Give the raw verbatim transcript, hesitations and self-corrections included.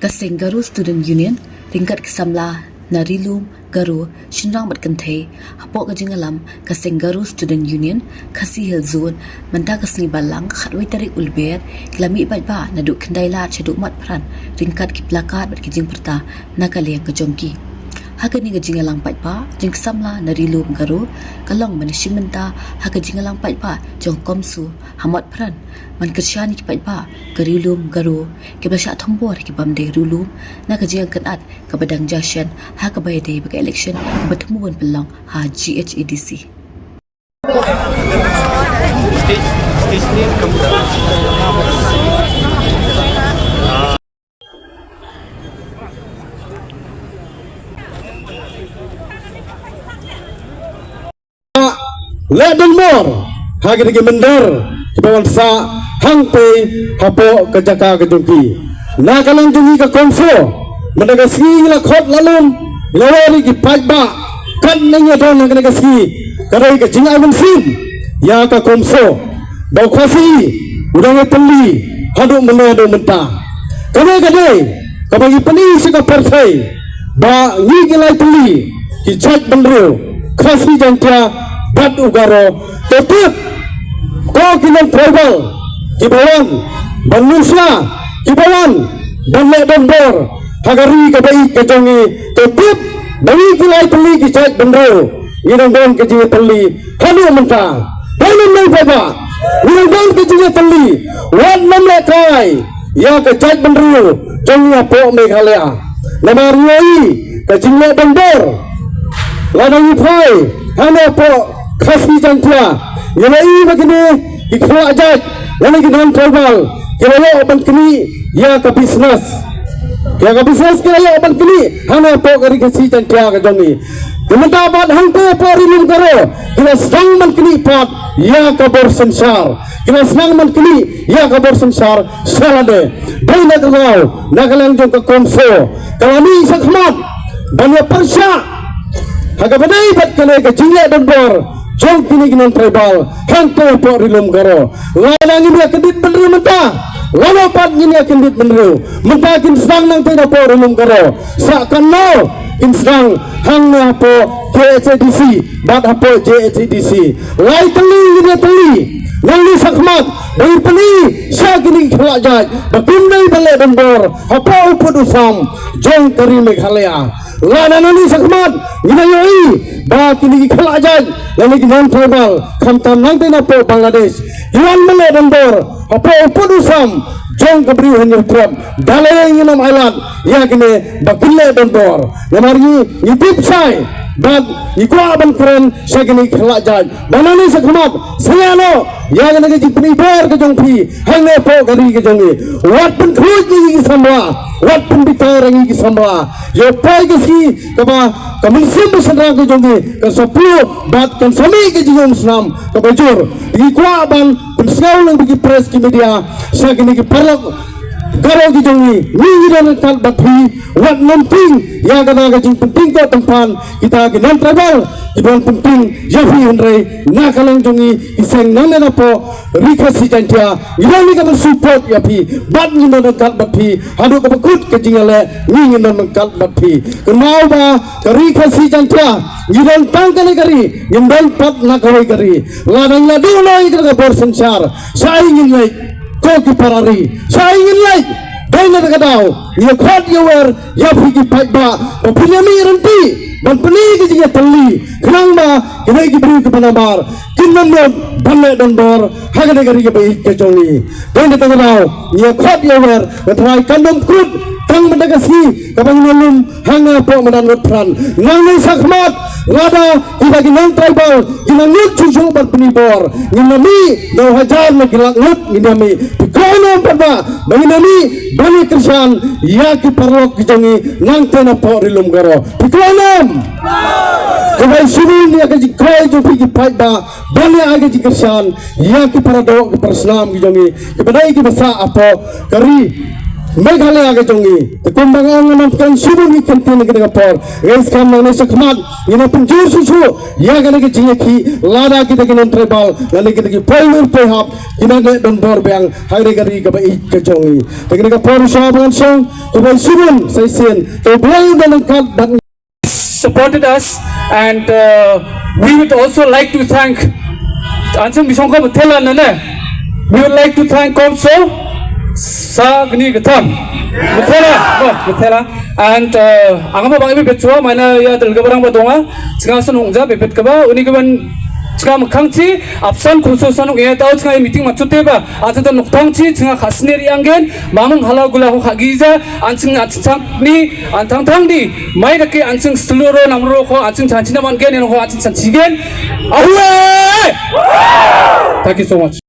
Ka seng Garo Student Union ryngkat ki samla na Rilum, Garo, Shynrang bad Kynthei, hapoh ka jingïalam ka seng Garo Student Union, Khasi Hills Zone, mynta ka sngi Balang khatwei tarik u Lber, ki la mih paidbah naduh Khyndailad shaduh Motphran ryngkat ki placard bad ki jingpyrta na ka liang ka jong ki. Ha kane ka jingïalang paidbah jong ki samla na Rilum, Garo, ka long ban shim bynta ha ka jingïalang paidbah jong ka CoMSO ha Motphran ban kyrshan ïa ki paidbah ka Rilum, Garo kiba shah thombor ha ki bym dei Rilum na ka jingïakynad kaba dang jia shen ha kaba ïadei bad ka election kaba thmu ban pynlong ha GHADC. Leh donbor ha kine ki mynder kiba wan sah hangtei hapoh ka jaka ka jong ki. Na ka liang jong ngi ka CoMSO, mynta ka sngi ngi la khot la lum, ngi la wad ïa ki paidbah, katne ngi don ha kane ka sngi ka dei ka jingai mynsiem ïa ka CoMSO. Ba u Khasi u dang ïatylli haduh mynne haduh mynta. Kane ka dei kaba ngi pyni sha ka pyrthei ba ngi ki lai tylli ki jaitbynriew Khasi, Jaiñtia bad u Garo, to tip, ko ki non tribal kiba wan ban nusha, kiba wan ban leh donbor ha ka ri kaba ïeit ka jong ngi, to tip ba ngi ki lai tylli ki jaitbynriew ngi dang don ka jingïatylli haduh mynta. Dei ne em dei paidbah? Ngi dang don ka jingïatylli, wat nym lehkai ïa ka jaitbynriew jong ngi hapoh Meghalaya. Namar ngi ïohi ka jingleh donbor lada ngi phai hangne hapoh Khasi Jaiñtia, ngi la ïohi ba kine ki khlak jait lane ki non tribal ki la ïoh ban knieh ïa ka business. Ïa ka business ki la ïoh ban knieh hangne hapoh ka ri Khasi Jaiñtia ka jong ngi. Te mynta pat hangtei hapoh Rilum, Garo ki la sdang ban knieh pat ïa ka bor synshar, ki la sdang ban knieh ïa ka bor synshar sha lade. Dei na ka daw na ka liang jong ka CoMSO ka la mih shakhmat ban ïa pyrshah ha kaba dei bad kane ka jingleh donbor jong kine ki non tribal hangtei hapoh Rilum, Garo. Lada ngin ïa kyndit bynriew mynta, lano pat ngin ïa kyndit bynriew? Mynta kin sdang nangtei napoh Rilum, Garo, sa katno kin sdang hangne hapoh KHADC bad hapoh JHADC. Lai tylli ngin ïa tylli, nangne shakhmat ba ngin pyni sha kine ki khlak jait ba kum dei ban leh donbor hapoh u pud u sam jong ka ri Meghalaya. Lada nangne shakhmat ngin ïa ïohi ba kine ki khlak jait lane ki non tribal khamtam nangtei napoh Bangladesh ki wan ban leh donbor hapoh u pud u sam jong ka bri u Hynñiewtrep, da lei ngin ym ailad ïa kine ba kin leh donbor. Namar ngi, ngi tip shai bad ngi kwah ban kren sha kine ki khlak jait ba nangne shakhmat, sa ïa noh ïa kane ka jingpyni bor ka jong phi hangne hapoh ka ri ka jong ngi. Wat pynkhluit ïa ngi ki samla, wat pynbitar ïa ngi ki samla. Ïoh poi ka sngi kaba ka mynsiem ba shynrang ka jong ngi kan sa pynlong bad kan sa mih ka jingïaseng kaba jur. Ngi kwah ban pynsngew lang bad ki press, ki media, sha kine ki paralok Garo ki jong ngi, ngi ngi don ryngkat bad phi. Wat nym tieng ïa kata ka jingpyntieng ko tympan kita ki non tribal ki don pyntieng ïa phi, hynrei na ka liang jong ngi ki seng nangne napoh ri Khasi Jaiñtia, ngi don ngi ka ban support ïa phi bad ngi don ryngkat bad phi haduh kaba kut ka jingïaleh. Ngi ngi don ryngkat bad phi. Kynmaw ba ka ri Khasi Jaiñtia ngi don tang kane ka ri, ngim don pat na kawei ka ri. Lada ngi la duh noh ïa kata ka bor synshar, sa ai ngin leit? Ko ki para ri, sa ai ngin leit? Dei na kata ka daw ngi ïa khot ïa wer ïa phi ki paidbah ba phin ïa mih ryntih ban pyni ka jingïatylli, khnang ba kine ki briew kiba namar kin nym nud ban leh donbor ha kane ka ri kaba ïeit ka jong ngi. Dei na kata ka daw ngi ïa khot ïa wer, nga tharai kan nym kut tang mynta ka sngi kaba ngin ïa lum hangne hapoh madan Motphran. Nangne shakhmat lada kita ki non tribal ki nang nud shuh shuh ban pyni bor, ngin ïa mih na u hajar na ki lak ngut, ngin ïa mih. Phi kren ym pat ba ba ngin ïa mih ban ïa kyrshan ïa ki paralok ki jong ngi nangtei napoh Ri Lum Garo? Phi kren ym? Kawei shuh ïa ka jingkren jong phi ki paidbah ban ïa ai ka jingkyrshan ïa ki paradoh ki parasnam ki jong ngi kiba dei kiba sah hapoh ka ri Meghalaya ka jong ngi. Te kumba nga ong, ngan ong kren shibun ki kyntien ha kane ka por. Ngi skhem nangne shakhmat ngin ïa pynjur shuh shuh ïa kane ka jingïakhih lada kita ki non tribal lane kita ki painur paihap kin ïa leh donbor biang ha kane ka ri kaba ïeit ka jong ngi. Te kane ka por sha ba ngan shong, khublei shibun sa shisien. To U Blei un don ryngkat bad supported us, and uh, we would also like to thank Anson Bisong ko Mutela nane. We would like to thank also Sagni Gatham Mutela, oh, Mutela, and uh, angama bang ibe betua mana ya tel gabarang badonga singa sanung ja bebet kaba uni gaban singa mkhangchi apsan khuso sanung ya tau singa meeting machute ba ata ta noktang chi singa khasnir yang gen mamang hala gula ho khagija an singa an sang ni an tang tang di mai da ke an sing sluro namro ko an sing chanchi naman gen ko an sing chanchi gen. Ahue! Thank you so much.